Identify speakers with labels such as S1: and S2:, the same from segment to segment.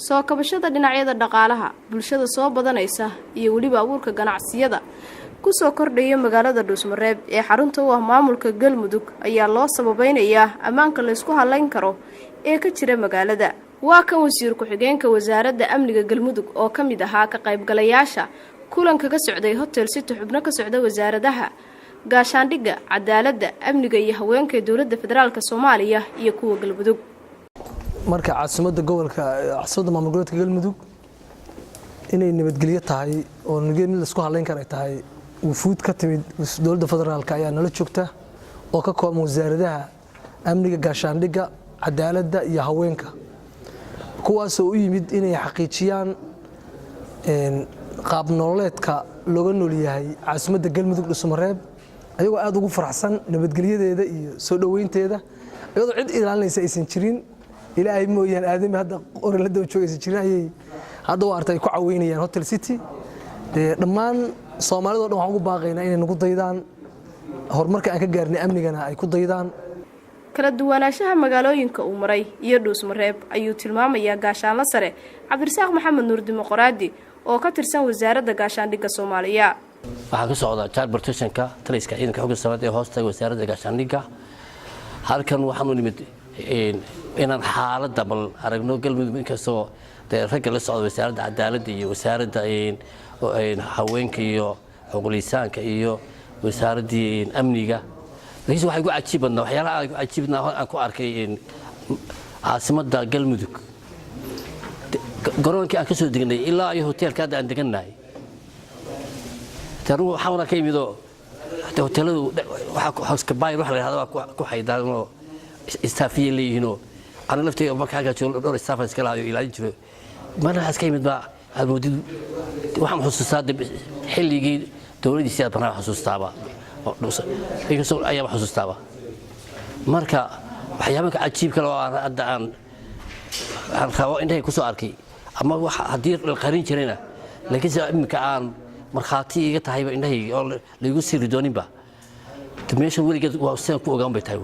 S1: Soo kabashada dhinacyada dhaqaalaha, bulshada soo badanaysa iyo weliba abuurka ganacsiyada kusoo kordhaya magaalada Dhuusmareeb ee xarunta u ah maamulka Galmudug ayaa loo sababeynayaa ammaanka laysku halayn karo ee ka jira magaalada. Waa kan wasiir ku-xigeenka Wasaaradda Amniga Galmudug oo ka mid ahaa ka qaybgalayaasha kulanka ka socday Hotel City, xubno ka socda wasaaradaha gaashaandhigga, cadaaladda, amniga iyo haweenka ee dowladda federaalka Soomaaliya iyo kuwa Galmudug.
S2: Marka caasimadda gobolka, caasimadda maamul goboleedka Galmudug inay nabadgelyo tahay oo mid laisku halayn kara ay tahay, wufuud ka timid dowladda federaalka ayaa nala joogta oo ka kooban wasaaradaha amniga, gaashaandhigga, cadaaladda iyo haweenka, kuwaasoo u yimid inay xaqiijiyaan qaab nololeedka looga nool yahay caasimadda Galmudug Dhuusamareeb, ayagoo aad ugu faraxsan nabadgelyadeeda iyo soo dhoweynteeda, iyadoo cid ilaalinaysa aysan jirin, Ilaahay mooyaan aadami hadda oran la daba joog aysan jirin, ayay hadda u artay ku caweynayaan Hotel City. Dee dhammaan Soomaalida o dhan waxaan ugu baaqaynaa inay nagu daydaan horumarka aan ka gaarnay, amnigana ay ku daydaan.
S1: Kala duwanaanshaha magaalooyinka uu maray iyo Dhuusmareeb ayuu tilmaamayaa gaashaanla sare Cabdirasaaq Maxamed Nuur Dimuqraadi oo ka tirsan Wasaaradda Gaashaandhigga Soomaaliya.
S3: Waxaa ka socda charbertationka taliska ciidanka xogga samaad ee hoostaga Wasaaradda Gaashaandhigga. Halkan waxaanu nimid inaan xaaladda bal aragno Galmudug, inkastoo dee ragga la socda Wasaaradda Cadaaladda iyo Wasaaradda Haweenka iyo Xuquuqlisaanka iyo wasaaraddii amniga, laakiinse waxay ku cajiib badnaa, waxyaalaha aan ku cajiib badnaa aan ku arkay caasimadda Galmudug, garoonkii aan ka soo degnay ilaa iyo hoteelka hadda aan degannahay. Anugu waxaana ka imidoo hoteeladu housekeeping waxa la yidhahda waa ku xaydaaranoo staff-iyay leeyihiinoo, aniga laftayga marka halkaa joogo dhowr staff iska lahayo ilaalin jiro. Marna waxaa iska yimid baa aad moodid, waxaan xusuustaa xilligii dowladdiisii aad banaa xusuustaaba, inkastoo ayaaba xusuustaaba. Marka waxyaabaha cajiib kale oo aan hadda aan rabo indhahay ku soo arkay ama wax haddii la qarin jirayna, laakiinse iminka aan markhaati iga tahayba indhahayga oo laygu siri dooninba, meeshan weligeed waa sidaan ku ogaan bay tahay.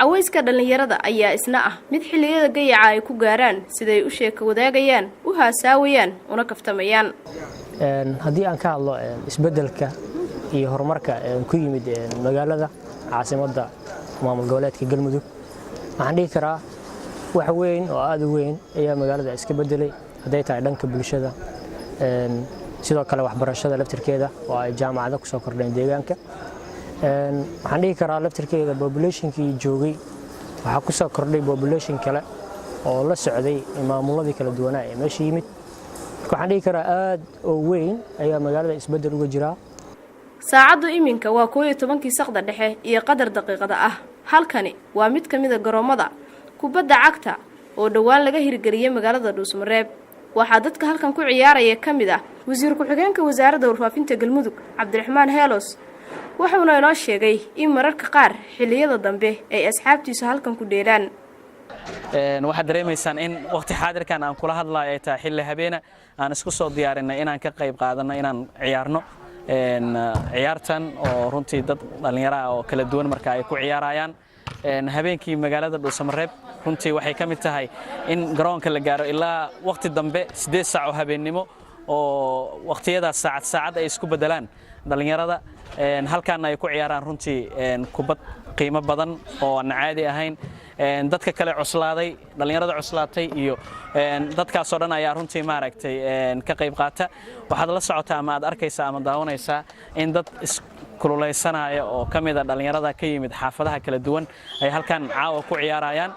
S1: Cawayska dhallinyarada ayaa isna ah mid xilliyada gayaca ay ku gaaraan siday u sheeko wadaagayaan, u haasaawayaan, una kaftamayaan.
S4: Haddii aan ka hadlo isbeddelka iyo horumarka ku yimid magaalada caasimadda maamul goboleedka Galmudug, waxaan dhihi karaa wax weyn oo aad u weyn ayaa magaalada iska bedelay, hadday tahay dhanka bulshada, sidoo kale waxbarashada laftirkeeda oo ay jaamacado kusoo kordheen deegaanka. Waxaan dhihi karaa laftirkeeda populationkii joogay waxaa kusoo kordhay population kale oo la socday maamuladii kala duwanaa ee meesha yimid. Marka waxaan dhihi karaa aad oo weyn ayaa magaalada isbeddel uga jiraa.
S1: Saacaddu iminka waa 11-kii saqda dhexe iyo qadar daqiiqada ah. Halkani waa mid ka mid a garoommada kubadda cagta oo dhowaan laga hirgeliyey magaalada Dhuusmareeb. Waxaa dadka halkan ku ciyaaraya ka mid ah wasiir ku-xigeenka Wasaaradda Warfaafinta Galmudug, Cabdiraxmaan Heelos, wuxuuna inoo sheegay in mararka qaar xilliyada dambe ay asxaabtiisu halkan ku dheelaan.
S5: Waxaad dareemaysaan in waqti xaadirkan aan kula hadlayo ay tahay xilli habeena, aan isku soo diyaarinay inaan ka qayb qaadanno, inaan ciyaarno ciyaartan oo runtii dad dhallinyaro ah oo kala duwan marka ay ku ciyaarayaan habeenkii magaalada Dhuusamareeb. Runtii waxay ka mid tahay in garoonka la gaaro ilaa waqti dambe, 8 saac oo habeennimo, oo waqtiyadaas saacad saacad ay isku bedelaan dhallinyarada, halkaana ay ku ciyaaraan runtii kubad qiimo badan oo aan caadi ahayn. Dadka kale cuslaaday, dhallinyarada cuslaatay iyo dadkaasoo dhan ayaa runtii maaragtay ka qayb qaata. Waxaad la socotaa ama aad arkaysaa ama daawanaysaa in dad iskululeysanaya oo ka mid a dhallinyarada ka yimid xaafadaha kala duwan ay halkan caawa ku ciyaarayaan.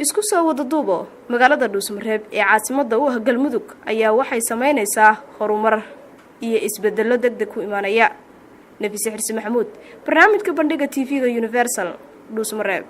S1: Isku soo wada duubo, magaalada Dhuusmareeb ee caasimadda u ah Galmudug ayaa waxay samaynaysaa horumar iyo isbedello deg deg ku imaanaya. Nafise Xirsi Maxamuud, barnaamijka Bandhiga TV-ga Universal, Dhuusmareeb.